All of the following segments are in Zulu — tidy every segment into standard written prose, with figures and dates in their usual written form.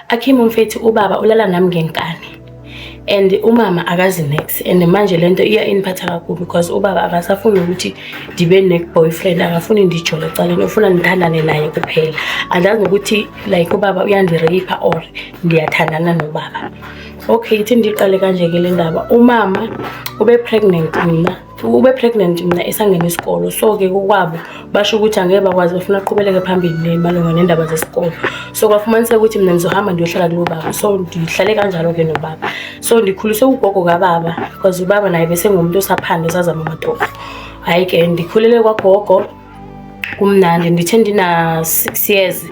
Akhima mfethu, ubaba ulala nami ngenkani and umama akazi nex, and manje lento iya iniphatha kakhulu because ubaba akasafuni ukuthi ndibe ne-boyfriend, akafuni ndijole ecaleni, ufuna ndithandane naye kuphela. Andazi nokuthi like ubaba uyandi-rape or ndiyathandana nobaba. Okay, ithi ndiqale kanje-ke le ndaba. Umama ube pregnant mna, ube pregnant mna esangena isikolo. So-ke kokwabo basho ukuthi angeke bakwazi, bafuna aqhubeleke phambili malunga nendaba zesikolo. So kwafumaniseka ukuthi mina ngizohamba ndiyohlala kulo baba. So ndihlale kanjalo-ke nobaba. So ndikhuliswe ugogo kababa because ubaba naye bese ngumuntu osaphanda, osazama amatorho. Hhayi-ke, ndikhulele kwagogo, kumnandi. Ndithe ndina-6 years,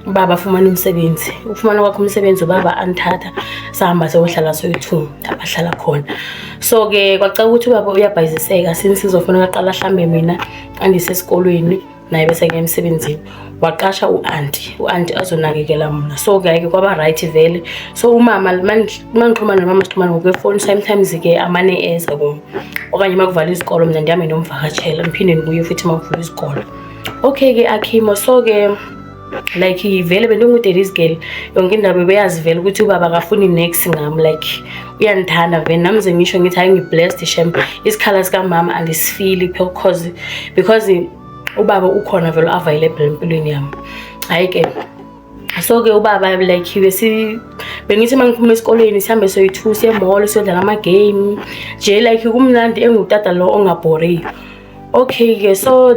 ubaba afumana umsebenzi. Ukufumana kwakhe umsebenzi, ubaba andithatha, sahamba siyohlala soyi-two abahlala khona. So-ke kwacaca ukuthi ubaba uyabhayiziseka since kuzofuneka aqala ahlambe mina, andise esikolweni, naye bese kuya emsebenzini. Waqasha u-anti, u-anti azonakekela mna. So-ke hhayi-ke, kwaba right vele. So umama, uma ngixhumana nomama, sixhumana ngokwefoni sometimes-ke, amane eza kum okanye uma kuvalwa izikolo mina ndihambe ndomvakatshela, ngiphinde ndibuye futhi uma kuvulwa izikolo. Okay-ke Akhimo, so-ke like vele bendingu-daddy's girl, yonke indaba beyazi vele ukuthi ubaba akafuni nex ngami, like uyandithanda vele. Nami ze ngisho ngithi hayi, ngi-blessed shem, isikhala sikamama andisifili because ubaba ukhona vele, available empilweni yami. Hhayi-ke, so-ke ubaba like besi bengithi uma ngiphuma esikolweni sihambe soyi-two siye e-mall, siyodlala ama-game nje, like kumnandi, engutata lo ongabhoriyo. Okay-ke, so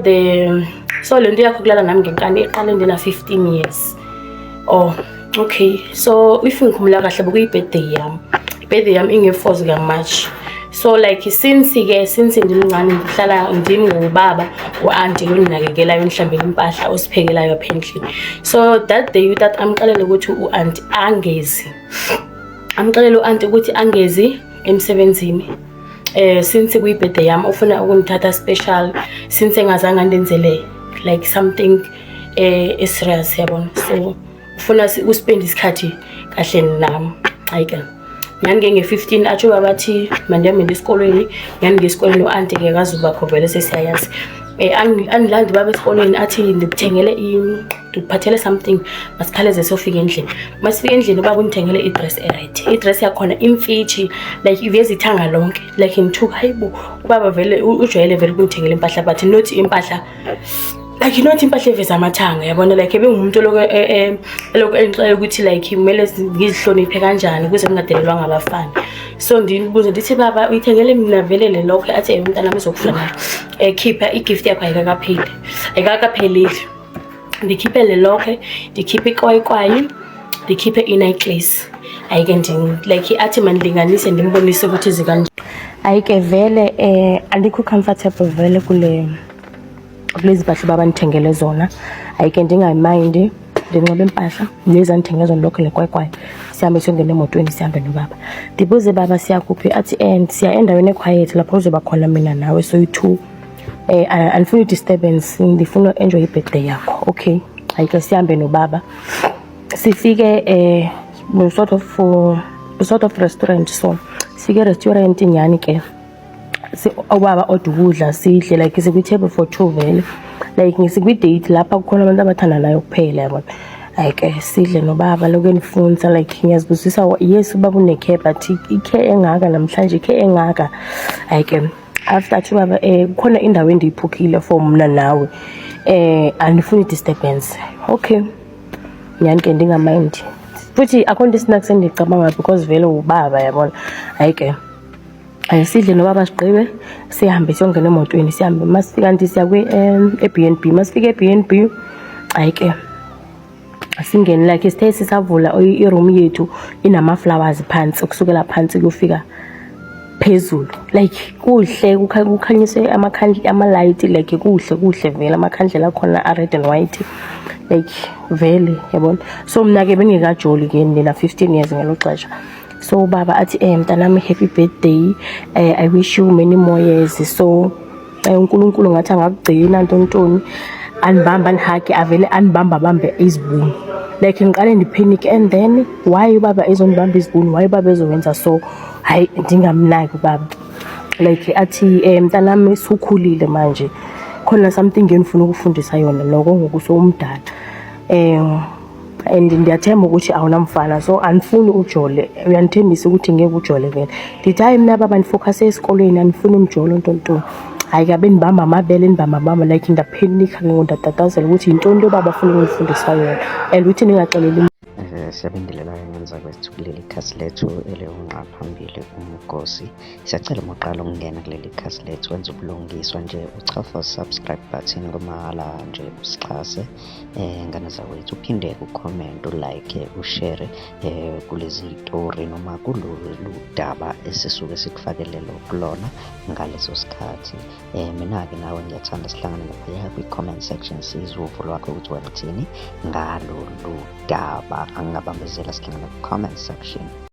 le nto yakho kulala nami ngenkani iqale ndina-15 years. Oh okay, so if ngikhumbula kahle, bekuyi-birthday yami, i-birthday yami inge-4 zika-March. So like since-ke since ndimncane ngihlala ndim ngubaba, u-anti lo ndinakekelayo, ndihlambela impahla, osiphekelayo apha endlini. So that day utata amxelele ukuthi u-anti angezi, amxelele u-anti ukuthi angezi emsebenzini since kuyi-birthday yami, ufuna ukungithatha special since engazange andenzele like something serious, yabona. So ufuna uspend isikhathi kahle nami. Hayi-ke, nyani-ke nge-15 atsho ubaba athi mandihambe ndiye esikolweni. Nyani ngiye esikolweni, u-anti-ke kaZubakho vele sesiyayazi. Andilandi baba esikolweni, athi ndikuthengele, ndikuphathele something, masikhaleze siyofika endlini. Masifika endlini, ubaba undithengele i-dress e-right, i-dress yakhona imfitshi, like iveza ithanga lonke. Like ngithuka, hayi bo, ubaba vele ujwayele vele ukundithengela impahla, but not impahla like not impahla eveza amathanga, yabona. Like ebengumuntu oloko elokhu engixela ukuthi like kumele ngizihloniphe kanjani ukuze ngingadelelwa ngabafana. So ndibuze ndithi, "Baba, uyithengele mina vele le lokho?" Athi, "Umntanami ezokufanele khipha i-gift yakho, ayikakapheli, ayikakapheleli." Ndikhiphe le lokho, ndikhiphe ikwayikwayi, ndikhiphe i-necklace. Ayike, like athi mandilinganise, ndimbonise ukuthi zikanje. Ayike vele, andikho comfortable vele kulezi mpahla ubaba ndithengele zona. Ayike, ndingayimindi, ndinxibe impahla lezi andithengele zona, lokho lekwayikwayi, sihambe siyongena emotweni, sihambe nobaba. Ndibuze, "Baba, siyakuphi?" Athi, siya endaweni e-quiet lapho kuzoba khona mina nawe soyi-two, andifuni i-disturbance, ndifuna enjoy i-birthday yakho." Okay, ayike, sihambe nobaba, sifike sort of restaurant. So sifike restaurant nyani ke, ubaba order ukudla, sidle, like sikwi-table for two vele, like ngisikwi-date lapha kukhona abantu abathandanayo kuphela, yabona. Ayike, sidle nobaba, lokhu endifunisa, like ngiyazibuzisa, yes, ubaba une-care, but i-care engaka namhlanje, i-care engaka. Ayike, after athi ubaba, kukhona indawo endiyiphukhile for mna nawe, andifuni disturbance. Okay, nyani ke, ndingamindi futhi, akho nto isnacks endicabanga because vele ubaba, yabona. Hayi-ke, ayisidle nobaba, sigqibe, sihambe siyongena emotweni, sihambe. Masifika nti siya e-B&B. Masifika e-B&B, hayi-ke, singene, like sithe sisavula i-room yethu, inama-flowers phansi, ukusukela phansi kuyofika phezulu, like kuhle, kukhanyiswe ama-light, like kuhle kuhle vele, amakhandlela akhona a-red and white, like vele, yabona. So mna-ke bengekajoli-ke, ndina-15 years ngelo xesha. So ubaba athi, "Mntanami, happy birthday, I wish you many more years. So uNkulunkulu ngathi angakugcina," ntontoni, andibamba, andihage, avele andibamba, bambe izibunu. Like ngiqale ndi-panic and then why ubaba ezondibamba izibunu? Why ubaba ezowenza so? Hayi, ndingamnaki ubaba. Like athi, "Mntanami, sukhulile manje, khona something engifuna ukufundisa yona noko ngoku sowumdala." And ndiyathemba ukuthi awunamfana, so andifuni ujole. Uyandithembisa ukuthi ngeke ujole vele? Ndithi, hayi, mna baba ndifocuse esikolweni, andifuni mjolo, ntontoni. Hayi kabe ndibamba amabele, ndibamba bamba, like ndaphenikha ke ngoku, ndatatazela ukuthi yintoni lo baba afuna ukundifundisa yona and uthi ndingaxeleli. Siyabingelela ngenza kwethu kuleli khasi lethu eliwunqa phambili umgosi. Siyacela uma uqala ukungena kuleli khasi lethu wenze ubulungiswa nje, uchofa subscribe button kumahhala nje, usixhase ngane zakwethu, uphinde ucomment, ulike, ushare kulezi tori noma kulolu daba esisuke sikufakele kulona ngaleso sikhathi. Mina-ke nawe ngiyathanda sihlangane laphaya kwi-comment section, sizwe uvo lwakho ukuthi wena uthini ngalolu daba. Angingabambezela, sihlangane ku-comment section.